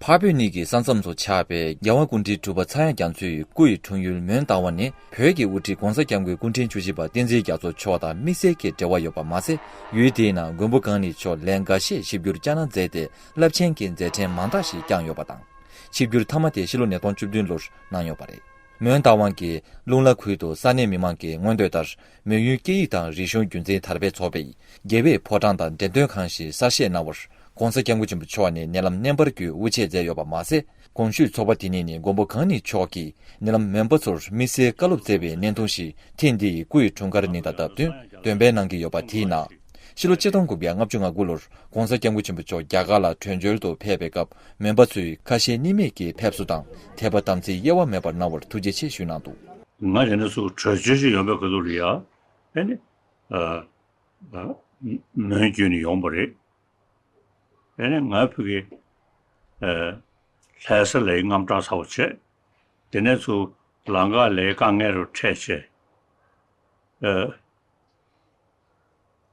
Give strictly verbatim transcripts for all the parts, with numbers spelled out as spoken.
འཕགས་བོད་གཉིས་ཀྱི་ས་མཚམས་སུ་ཆགས་པའི་རྒྱལ་བ་སྐུ་ཕྲེང་དྲུག་པ་ཚངས་དབྱངས་རྒྱ་མཚོའི་སྐུ་ཡི་འཁྲུངས་ཡུལ་མོན་རྟ་དབང་ནི་བོད་ཀྱི་དབུ་ཁྲིད་༸གོང་ས་༸སྐྱབས་མགོན་སྐུ་ཕྲེང་བཅུ་བཞི་པ་བསྟན་འཛིན་རྒྱ་མཚོ་མཆོག་དང་དམིགས་བསལ་གྱི་འབྲེལ་བ་ཡོད་པ་མ་ཟད། ཡུལ་དེའི་ནང་མགོན་པོ་གང་ཉིད་མཆོག་ལན་འགའ་ཤས་ཆིབས་བསྒྱུར་བསྐྱངས་གནང་མཛད་དེ། རླབས་ཆེན་གྱི་མཛད་འཕྲིན་མང་དག་ཞིག་བསྐྱངས་ཡོད་པ་དང་། ཆིབས་བསྒྱུར་མཐའ་མ་དེ་ཕྱི་ལོ་ཉིས་སྟོང་བཅུ་བདུན་ལོར་གནང་ཡོད་པ་རེད། མོན་རྟ་དབང་གི་ལུང་ལ་ཁུལ་དུ་ས་གནས་མི་མང་གི་མངོན་འདོད་ལྟར། མོན་ཡུལ་སྐད་ཡིག་དང་རིག་གཞུང་རྒྱུན་འཛིན་དར་སྤེལ་ཚོགས་པའི་རྒྱལ་བའི་ཕོ་བྲང་དང་འགྲེམས་སྟོན་ཁང་ཞིག་གསར་བཞེངས་གནང་བར་༸གོང་ས་༸སྐྱབས་མགོན་ཆེན་པོ་མཆོག་ནས་ཉེ་ལམ་བརྙན་པར་བརྒྱུད་དབུ་འབྱེད་མཛད་ཡོད་པ་མ་ཟད། གོང་ཞུས་ཚོགས་པ་དེ་ཉིད་ནས་མགོན་པོ་གང་ཉིད་མཆོག་གིས་ཉེ་ལམ་མོན་པ་ཚོར་དམིགས་བསལ་བཀའ་སློབ་སྩལ་བའི་བརྙན་ཐུང་ཞིག་ཐེངས་འདིའི་སྐུ་ཡི་འཁྲུངས་སྐར་ཉིན་དང་སྟབས་བསྟུན་འདོན་སྤེལ་གནང་གི་ཡོད་པ་དེའི་ནང་། ཕྱི་ལོ་ཆིག་སྟོང་དགུ་བརྒྱ་ལྔ་བཅུ་ང་དགུ་ལོར་༸གོང་ས་༸སྐྱབས་མགོན་ཆེན་པོ་མཆོག་རྒྱ་གར་ལ་བྲོས་བྱོལ་དུ་ཕེབས་པའི་སྐབས། མོན་པ་ཚོས་ཁ་ཞེ་གཉིས་མེད་ཀྱི་ཕེབས་བསུ་དང་དད་པ་དམ་ཚིག་གཡེལ་བ་མེད་པར་གནང་བར་ཐུགས་རྗེ་ཆེ་ཞུས་གནང་འདུག། ང་དེ་ནས་ཚུར་བྲོས་བྱོལ་ཞིག་ཡོང་པའི་སྐབས་དུ་ལ་ཡ། ཨེ་ནི། ཨ། ཨ། མོན་བརྒྱུད་ནས་ཡོང་པ་རེད། ཨེ་ནི་ང་ཕ་གི། ཨ། ལྷ་ས་ལའི་དངངས་སྐྲག་ཚ་པོ་བྱས། དེ་ནས་ཚུར་ལམ་ཁ་ལའི་དཀའ་ངལ་རུ་འཕྲད་བྱས། ཨ།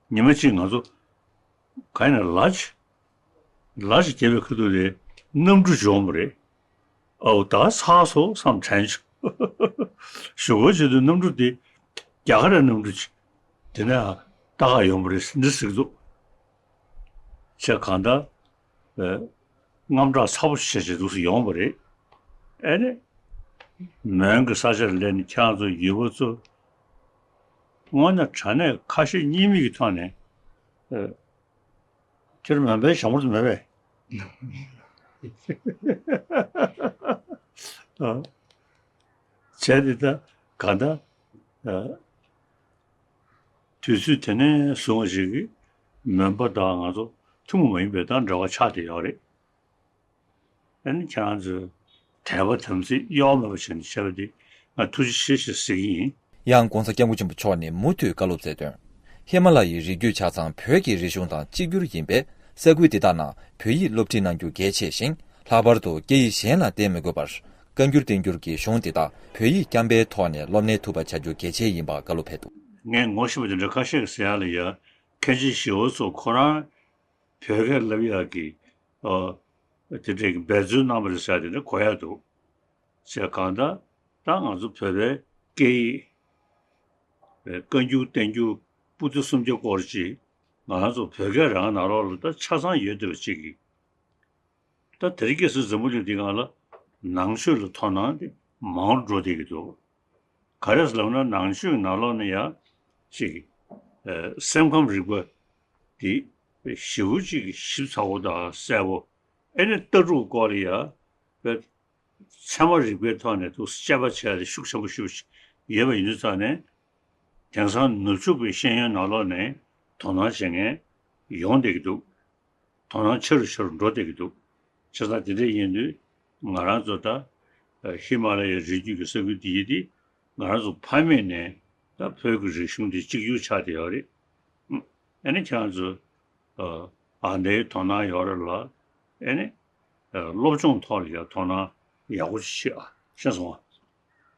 ཉི་མ་གཅིག་ང་ཚོ་ག་ཡིན་ན་ལ་ཅིག་ལ་ཅིག་བརྒྱབ་པའི་ཁ་ཐུག་དེ་གནམ་གྲུ་བྱུང་བ་རེད། ཨའུ་ད་ཚར་སོང་བསམ་དྲན་བྱུང་། ཞོགས་པ་བྱེད་དུས་གནམ་གྲུ་དེ་རྒྱ་གར་ར་གནམ་གྲུ་ཅིག་དེ་ནས་ལྟ་ག་ཡོང་བ་རེད་འདི་ཟེར་གི་འདུག་བྱས། གང་ལྟར་ཨེ། དངངས་སྐྲག་ཚ་པོ་ཞིག་བྱས་བྱས་འདུག་སེ་ཡོང་བ་རེད། ཨེ་ནི། མོན་གྱི་ས་ཆར་སླེབས་ནས་ཁྱེད་རང་ཚོ་ཡུལ་པ་ཚོ་དངོས་གནས་དྲང་གནས་ཁ་ཞེ་གཉིས་མེད་ཀྱི་ཐོག་ནས། ཨེ། ཁྱེད་མོན་པའི་ཞྭ་མོ་ཚོ་མེད་པས། ཨ། བྱས་ཏེ་ད་ག་ད། ཨ། དུས་ཚོད་དེ་ནས་བཟུང་བ་ཞིག་གིས་མོན་པ་དང་ང་ཚོ་ཐུན་མོང་མ་ཡིན་པའི་ད་འབྲེལ་བ་ཆགས་བསྡད་ཡོད་རེད། ཨ་ནི་ཁྱེད་རང་ཚོས་དད་པ་དམ་ཚིག་གཡོ་བ་མེད་པ་བྱས་ནས་བྱས་པ་འདི་ང་ཐུགས་རྗེ་ཆེ་ཞེས་ཟེར་གྱི་ཡིན། ཡང་༸གོང་ས་༸སྐྱབས་མགོན་ཆེན་པོ་མཆོག་ནས་མུ་མཐུད་བཀའ་སློབ་སྩལ་དོན། ཧི་མ་ལ་ཡའི་རི་རྒྱུད་ཆ་ཚང་བོད་ཀྱི་རིག་གཞུང་དང་གཅིག་གྱུར་ཡིན་པས། ས་ཁུལ་འདི་དག་ནང་བོད་ཡིག་སློབ་ཁྲིད་གནང་རྒྱུ་གལ་ཆེ་ཞིང་། ལྷག་པར་དུ་སྐད་ཡིག་གཞན་ལ་བརྟེན་མི་དགོས་པར། བཀའ་འགྱུར་བསྟན་འགྱུར་གྱི་གཞུང་འདི་དག་བོད་ཡིག་རྐྱང་པའི་ཐོག་ནས་སློབ་གཉེར་ཐུབ་པ་བྱ་རྒྱུ་གལ་ཆེ་ཡིན་པ་བཀའ་སློབ་ཕེབས་འདུག། ངས་ངོ་ཤེས་པ་དེ་འདྲ་ཁ་ཤས་ཀྱིས་ཟེར་ཡག་ལ་ཡ། མཁན་ཆེན་ཞི་བ་འཚོ་ཁོ་རང་བོད་སྐད་བསླབ་ཡག་གི། ཨོ། དེ་འདྲའི་འབད་བརྩོན་གནང་བ་རེད་ཟེར་ཡག་དེ་འདྲ་གོ་ཡག་འདུག། བྱས་གང་ལྟར་ད་ང་ཚོ་བོད་པའི་སྐད་ཡིག་བཀའ་འགྱུར་བསྟན་འགྱུར་པོ་ཏི་སུམ་བརྒྱ་སྐོར་ཅིག་ང་རང་ཚོ་བོད་སྐད་རང་ནང་ལོགས་ལ་ད་ཆ་ཚང་ཡོད་བསྡད་པ་ཅིག་གིས། ད་དེ་རིང་ཁ་སང་འཛམ་བུ་གླིང་འདིའི་སྒང་ལ་ནང་ཆོས་ལ་དོ་སྣང་དེ་མང་རུ་འགྲོ་བསྡད་ཀྱི་འདུག། ག་རེ་ཟེར་ལབ་ན་ནང་ཆོས་ཀྱི་ནང་ལོགས་ན་ཡང་ཅིག་ཨ། སེམས་ཁམས་རིག་པ་དེ་ཞེ་པོ་ཅིག་ཞིབ་ཚགས་པོ་དང་གསལ་པོ། ཨེ་ནི་ལྟ་གྲུབ་སྐོར་ལ་ཡང་ཚད་མ་རིག་པའི་ཐོག་ནས་ཐུགས་དཔྱད་པ་བྱས་ཏེ་ཤུགས་ཆེན་པོ་ཞེ་པོ་ཅིག་ཡོད་པ་ཡིན་དུས་ཙང་ནས། དེང་སང་ནུབ་ཕྱོགས་པའི་ཤེས་ཡོན་ནང་ལོགས་ནས་དོ་སྣང་བྱེད་མཁན་ཡོང་བསྡད་ཀྱི་འདུག། དོ་སྣང་ཆེ་རུ་ཆེ་རུ་འགྲོ་བསྡད་ཀྱི་འདུག། བྱས་ཙང་དེ་འདྲ་ཡིན་དུས་ང་རང་ཚོ་ད་ཧི་མ་ལ་ཡའི་རི་རྒྱུད་ཀྱི་ས་ཁུལ་འདི་ཡིན་ཏེ། ང་རང་ཚོ་ཕ་མེས་ནས་ད་བོད་ཀྱི་རིག་གཞུང་འདི་གཅིག་གྱུར་ཆགས་བསྡད་ཡོད་རེད། ཨ་ནི་ཁྱེད་རང་ཚོ་ཨ་འདིའི་དོ་སྣང་ཡོད་རེད་ལ། ཨ་ནི་སློབ་སྦྱོང་ཐོག་ལ་ཡང་དོ་སྣང་ཡག་པོ་ཞིག་བྱེད་ཨ། ཤེས་སོང་ཨ།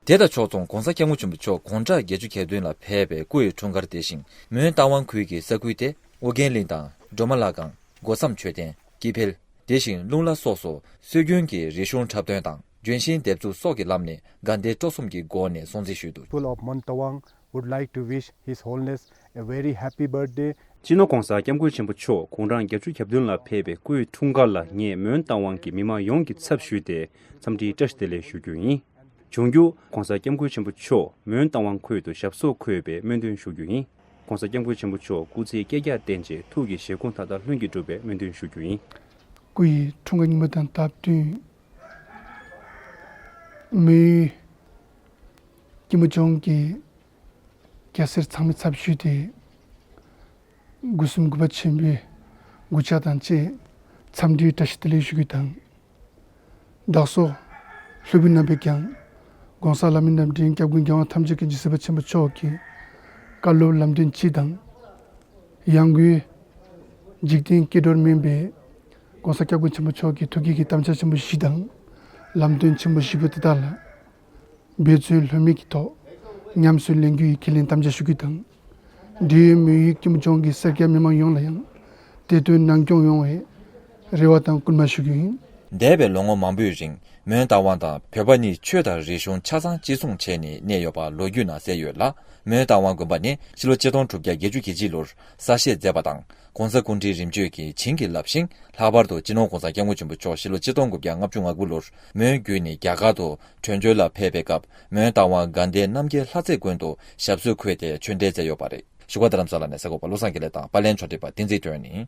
དེ་དང་ཕྱོགས་མཚུངས་༸གོང་ས་༸སྐྱབས་མགོན་ཆེན་པོ་མཆོག་དགུང་གྲངས་བརྒྱད་ཅུ་གྱ་བདུན་ལ་ཕེབས་པའི་སྐུ་ཡི་འཁྲུངས་སྐར་དེ་བཞིན་མོན་རྟ་དབང་ཁུལ་གྱི་ས་ཁུལ་དེ་ཨོ་རྒྱན་གླིང་དང་སྒྲོལ་མ་ལྷ་ཁང་། སྒོ་བསམ་མཆོད་རྟེན། སྐྱིད་འཕེལ། དེ་བཞིན་ལུང་ལ་སོགས་སུ་སྲོལ་རྒྱུན་གྱི་རིག་གཞུང་འཁྲབ་སྟོན་དང་ལྗོན་ཤིང་འདེབས་འཛུགས་སོགས་ཀྱི་ལམ་ནས་དགའ་ལྡན་སྤྲོ་གསུམ་གྱི་སྒོ་ནས་སྲུང་བརྩི་ཞུས་འདུག། People of Mon Tawang would like to wish His Holiness a very happy birthday. སྤྱི་ནོར་༸གོང་ས་༸སྐྱབས་མགོན་ཆེན་པོ་མཆོག་དགུང་གྲངས་བརྒྱད་ཅུ་གྱ་བདུན་ལ་ཕེབས་པའི་སྐུའི་འཁྲུངས་སྐར་ལ་ངས་མོན་རྟ་དབང་གི་མི་མང་ཡོངས་ཀྱི་ཚབ་ཞུས་ཏེ་འཚམས་འདྲིའི་བཀྲ་ཤིས་བདེ་ལེགས་ཞུ་རྒྱུ་ཡིན། འབྱུང་འགྱུར་༸གོང་ས་༸སྐྱབས་མགོན་ཆེན་པོ་མཆོག་མོན་རྟ་དབང་ཁུལ་དུ་ཞབས་སོར་འཁོད་པའི་སྨོན་འདུན་ཞུ་རྒྱུ་ཡིན། ༸གོང་ས་༸སྐྱབས་མགོན་ཆེན་པོ་མཆོག་སྐུ་ཚེ་བསྐལ་བརྒྱར་བརྟན་ཅིང་ཐུགས་ཀྱི་བཞེད་དགོངས་མཐའ་དག་ལྷུན་གྱིས་འགྲུབ་པའི་སྨོན་འདུན་ཞུ་རྒྱུ་ཡིན། སྐུ་ཡི་འཁྲུངས་སྐར་ཉིན་མོ་དང་སྟབས་བསྟུན། མོན་ཡུལ་སྐྱིད་མོ་ལྗོངས་ཀྱི་སྐྱ་སེར་ཚང་མའི་ཚབ་ཞུས་ཏེ། སྒོ་གསུམ་གུས་པ་ཆེན་པོས་སྒོ་ཕྱག་དང་བཅས་འཚམས་འདྲིའི་བཀྲ་ཤིས་བདེ་ལེགས་ཞུ་རྒྱུ་དང་། བདག་སོགས་སློབ་བུ་རྣམ་པས་ཀྱང་༸གོང་ས་ལྷ་མིའི་རྣམ་འདྲེན་སྐྱབས་མགོན་རྒྱལ་དབང་ཐམས་ཅད་མཁྱེན་ཅིང་གཟིགས་པ་ཆེན་པོ་མཆོག་གི་བཀའ་སློབ་ལམ་སྟོན་སྤྱི་དང་། ཡང་སྒོས་འཇིག་རྟེན་སྐྱེ་འགྲོར་སྨན་པའི་༸གོང་ས་༸སྐྱབས་མགོན་ཆེན་པོ་མཆོག་གི་ཐུགས་བསྐྱེད་ཀྱི་དམ་བཅའ་ཆེན་པོ་བཞི་དང་། ལམ་སྟོན་ཆེན་པོ་བཞི་པོ་དེ་དག་ལ་འབད་བརྩོན་ལྷོད་མེད་ཀྱི་ཐོག་ཉམས་སུ་ལེན་རྒྱུ་ཡི་ཁས་ལེན་དམ་བཅའ་ཞུ་རྒྱུ་དང་། འབྲེལ་ཡོད་མོན་ཡུལ་སྐྱིད་མོ་ལྗོངས་ཀྱི་སེར་སྐྱ་མི་མང་ཡོངས་ལ་ཡང་དེ་དོན་ནང་སྐྱོང་ཡོང་བའི་རེ་བ་དང་སྐུལ་མ་ཞུ་རྒྱུ་ཡིན། འདས་པའི་ལོ་ངོ་མང་པོའི་རིང་མོན་རྟ་དབང་དང་བོད་པ་གཉིས་ཆོས་དང་རིག་གཞུང་ཆ་ཚང་གཅིག་མཚུངས་བྱས་ནས་གནས་ཡོད་པ་ལོ་རྒྱུས་ནང་གསལ་ཡོད་ལ། མོན་རྟ་དབང་དགོན་པ་ནི་ཕྱི་ལོ་ཆིག་སྟོང་དྲུག་བརྒྱ་བརྒྱད་ཅུ་གྱ་གཅིག་ལོར་གསར་བཞེངས་མཛད་པ་དང་། ༸གོང་ས་སྐུ་ཕྲེང་རིམ་བྱོན་གྱིས་བྱིན་གྱིས་བརླབས་ཤིང་། ལྷག་པར་དུ་སྤྱི་ནོར་༸གོང་ས་༸སྐྱབས་མགོན་ཆེན་པོ་མཆོག་ཕྱི་ལོ་ཆིག་སྟོང་དགུ་བརྒྱ་ལྔ་བཅུ་ང་དགུ་ལོར་མོན་བརྒྱུད་ནས་རྒྱ་གར་དུ་བྲོས་བྱོལ་ལ་ཕེབས་པའི་སྐབས། མོན་རྟ་དབང་དགའ་ལྡན་རྣམ་རྒྱལ་ལྷ་རྩེ་དགོན་དུ་ཞབས་སོར་འཁོད་དེ་ཆོས་འབྲེལ་མཛད་ཡོད་པ་རེད། བཞུགས་སྒར་རྡ་རམ་ས་ལ་ནས་གསར་འགོད་པ་བློ་བཟང་དགེ་ལེགས་དང་པར་ལེན་ཕྱོགས་སྒྲིག་པ་བསྟན་འཛིན་སྒྲོན་ནི།